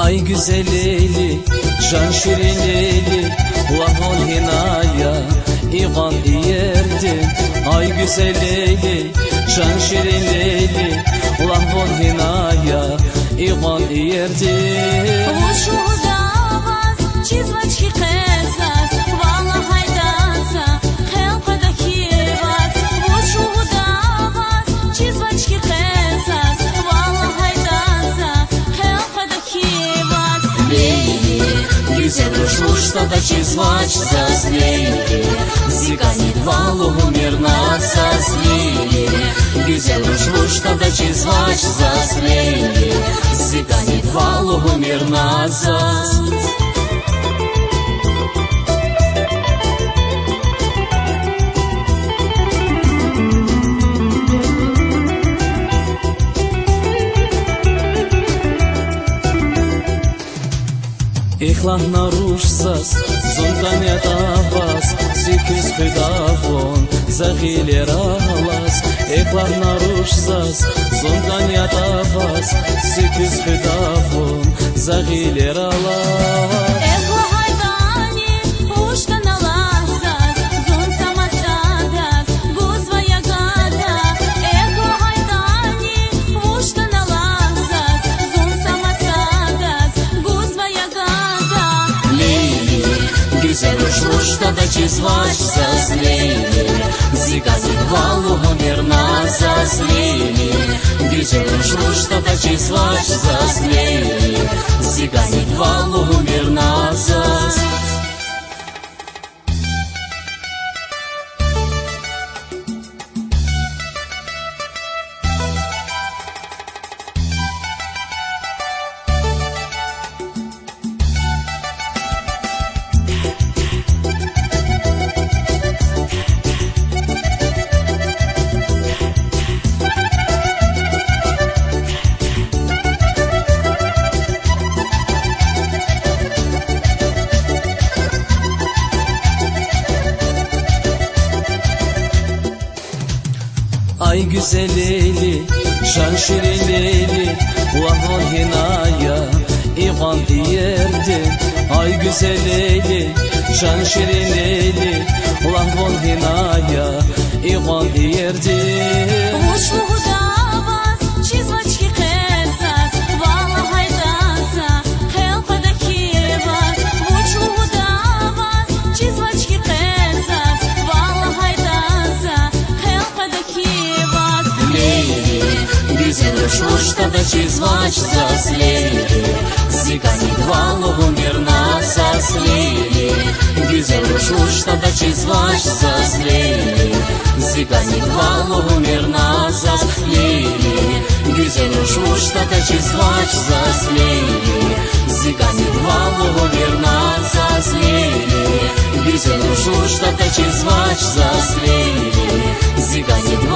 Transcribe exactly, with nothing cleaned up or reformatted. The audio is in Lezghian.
Ай гуьзел лейли, чан ширин лейли, лагь вун гьинай я икьван иердин. Ай гуьзел лейли, чан ширин лейли, лагь вун гьинай я икьван иердин. Вуч лугьуда ваз, чизвач хьи къе заз, ва лагьайтӀа за, хъел къведа хьи ваз. Вуч лугьуда ваз, чизвач хьи къе заз, ва лагьайтӀа за, хъел къведа хьи ваз. Лейли, гуьзел руш вуштӀа чизвач заз, лейли, зи кӀанивал лугьумир на заз, лейли. Гуьзел руш вуштӀа чизвач заз, лейли, зи кӀанивал лугьумир на заз. Эхь, лагь на руш заз, зун кӀан ятӀа ваз, зи куьз хуьда вун за гъилер алаз. Эхь, лагь на руш заз, зун кӀан ятӀа ваз, зи куьз хуьда вун за гъилер алаз. Эхь, лагьайтӀани, вуч хьана лагь заз, зун са масадаз гузвай я гада. Эхь, лагьайтӀани, вуч хьана лагь заз, зун са масадаз гузвай я гада. Лейли, гуьзел руш вуштӀа чизвач заз, лейли, зи кӀанивал лугьумир на заз, лейли. Гуьзел руш вуштӀа чизвач заз, лейли, зи кӀанивал лугьумир на заз. Ай гуьзел лейли, чан ширин лейли, лагь вун гьинай я икьван иердин. Ай гуьзел лейли, чан ширин лейли, лагь вун гьинай я икьван иердин. Вуч лугьуда ваз, чизвач хьи къе заз, ва лагьайтӀа за, хъел къведа хьи ваз. Вуч лугьуда ваз, чизвач хьи къе заз, ва лагьайтӀа за, хъел къведа хьи ваз. Лейли, гуьзел руш вуштӀа чизвач заз, лейли, зи кӀанивал лугьумир на заз, лейли. Гуьзел руш вуштӀа чизвач заз, лейли, зи кӀанивал лугьумир на заз, лейли. Гуьзел руш вуштӀа чизвач заз, лейли, зи кӀанивал лугьумир на заз, лейли. Гуьзел руш вуштӀа чизвач заз, лейли, зи кӀанивал